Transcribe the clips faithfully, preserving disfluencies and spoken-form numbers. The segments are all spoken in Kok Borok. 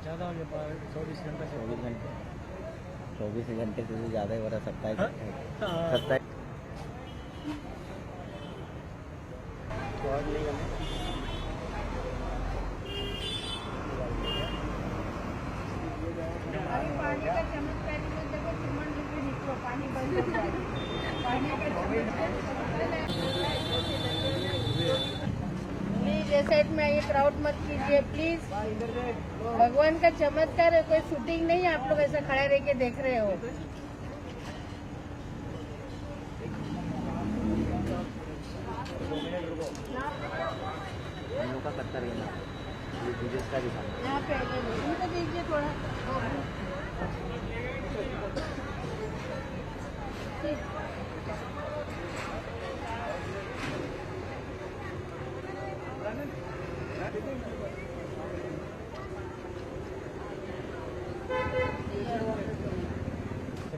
ज़्यादा हो गया, बारह, चौबीस घंटे से। चौबीस घंटे, चौबीस घंटे से भी ज़्यादा ही हो रहा, सत्ताईस हाँ? घंटे। हाँ। सत्ताईस। अभी पानी का चमत्कारी को देखो, श्रीमान जी को निकलो, पानी बंद हो जाए। पानी का चमत्कार। प्लीज, ये साइड में आइए, क्राउड मत कीजिए, प्लीज। भगवान का चमत्कार है, कोई शूटिंग नहीं है, आप लोग ऐसा खड़ा रह के देख रहे हो। हम लोग का कत्ता रहना, ये विदेश का भी खाना। यहाँ पे आइए, इनको दीजिए थोड़ा।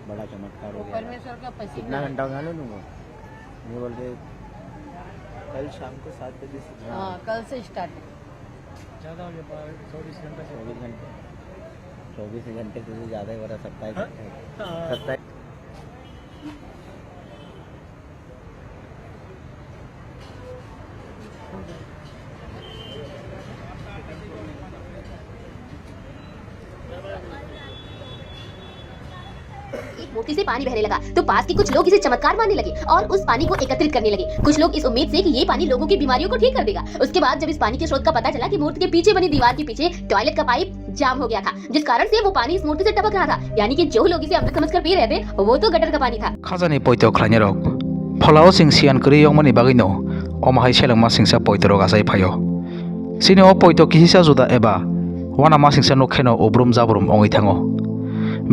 बड़ा चमत्कार हो गया। परमेश्वर का पसीना कितना है। घंटा हो गया ना तुमको? नहीं बोल रहे। कल शाम को सात बजे से। हाँ, कल से स्टार्ट है। ज़्यादा हो गया, बारह, चौबीस घंटे से। चौबीस घंटे, चौबीस घंटे से भी ज़्यादा ही हो रहा, सत्ताईस हाँ? घंटे। हाँ। सत्ताईस। एक मूर्ति से पानी बहने लगा तो पास के कुछ लोग इसे चमत्कार मानने लगे और उस पानी को एकत्रित करने लगे। कुछ लोग इस उम्मीद से कि ये पानी लोगों की बीमारियों को ठीक कर देगा। उसके बाद जब इस पानी के स्रोत का पता चला कि मूर्ति के पीछे बनी दीवार के पीछे टॉयलेट का पाइप जाम हो गया था, जिस कारण से वो पानी इस मूर्ति से टपक रहा था, यानी कि जो लोग इसे अमृत समझकर पी रहे थे, वो तो गटर का पानी था। Khajani poito khlainai rok. Pholao chwng siyan kwrwi yongmani bagwino omo hai selengma singsa poito rok achai phaio. Chini o poito kisisa juda eba uanama singsa nuk kheno ubrum jabrum wngwi thango.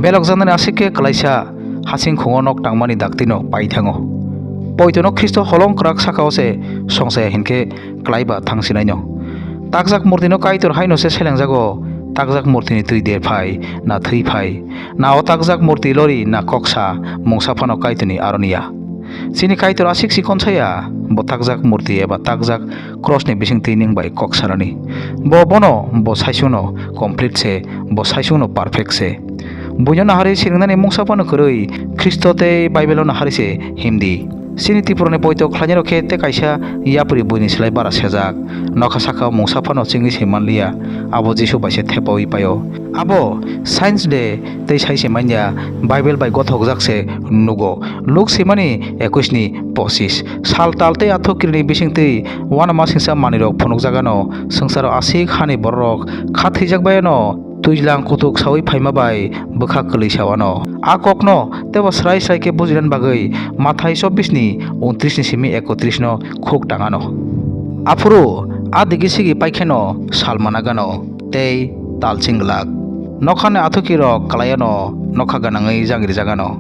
Belok janani aswk khe kwlaisa hasing khungo nok tangmani daktino pai thango. Poitono Khristo holong kwrak sakao se songsaya hinkhe kwlaiba thang sinaino. Takjak murtino Kaitor haino se selengjago, takjak murtini twi der phai, na thwi phai, na o takjak murti lori, na koksa, mungsa phano Kaitorni aroni ya. Chini Kaitor aswk chikon saya, bo takjak murti eba takjak krosni bisingtwi ning bai kok sanani. Bo bono, bo saichungno complete se, bo saichungno perfect se. Buino naharwi siringnani mungsa phano kwrwi, Khristo tei Bible-o naharwi se himdi. Chini Tripurani poito khlainairok khe tei kaisa yapri buini slai bara sejak. Nokha saka mungsa phano chingwi se manliya, abo Jisu bai se thepaui paio. Abo Science Day tei sai se manya, Bible bai gothokjak se nugo. Luk swimani ekush ni pochis. Sal tal tei athuk kirini bisingtwi uanama singsa manwirok phunukjagano, swngcharo aswk hani bororok kha thwijak baiano. Twijlang kutuk saui phaima bai bwkha kwlwi sa wano. A kokno teibo srai srai khe bujinani bagwi Mathai chobbish ni untris ni simi ekotris no khuk tang ano. Aphuru a digi sigi paikheno sal mana gano tei talching glak. Nokhani athukirok kwlaiano nokha gwnangwi jangri jagano.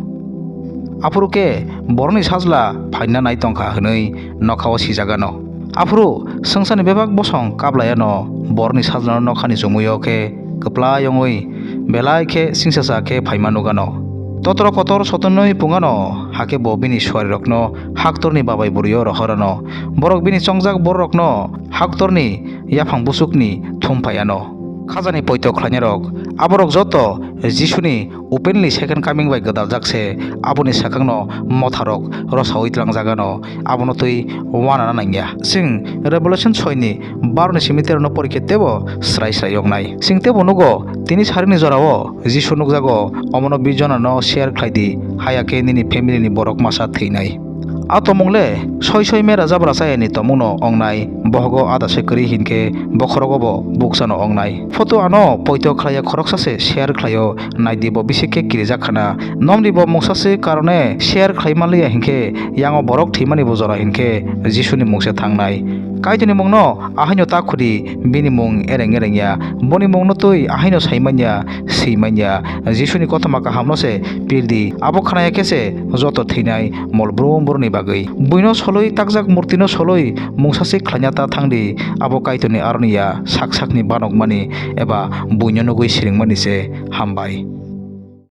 Aphuru khe borokni sajla phaina nai tongkha hwnwi nokhao sijagano. Aphuru swngcharni bebak bosong kaplaiano borokni sajlano nokhani chumuio khe kwplai wngwi belai khe singsacha khe phaima nukgano. Totro kotor sotonwi pungano, hakhe bo bini suarirokno haktorni babai bwrwio rohorano. Borok bini chongjak bororokno haktorni yaphang buchukni thum phaiano. Khajani poito khlainairok, aborok joto Jisuni openly second coming bai gwdaljak se, aboni swkangno motharok rosaui tlangjagano, abono twi uanana nangya. Chwng Revelation soi ni baro ni simi tero no porikhe teibo srai srai yoknai. Chwng teibo nugo, tini sarini jorao Jisu nukjago, omono bis jona no share khlai di, haya khe nini family ni borok masa thwinai. A tomung le soi soi mera jabra chayani tomung no ongnai, bohogo ada se kwrwi hinkhe bokhorogo bo bukcha no ongnai. Photo ano poito khlaiya khoroksa se share khlaio, naidi bo bisi khe kirijak khana. Nomni bo mungsa se karone share khlai manliya hinkhe yango borok thwimani bo jora hinkhe Jisuni mung se thangnai. Kaitorni mungno ahaino ta khudi, bini mung ereng ereng ya, boni mungno twi ahaino sai manya, swi manya. Jisuni kothoma kahamno se pirdi, abo khnaya khe se joto thwinai mol brum brumni bagwi. Buino solwi takjak murtino solwi mungsa se khlaina ta thangdi, abo Kaitorni aroni ya, sak sakni banokmani eba buino nugwi siringmani se hambai.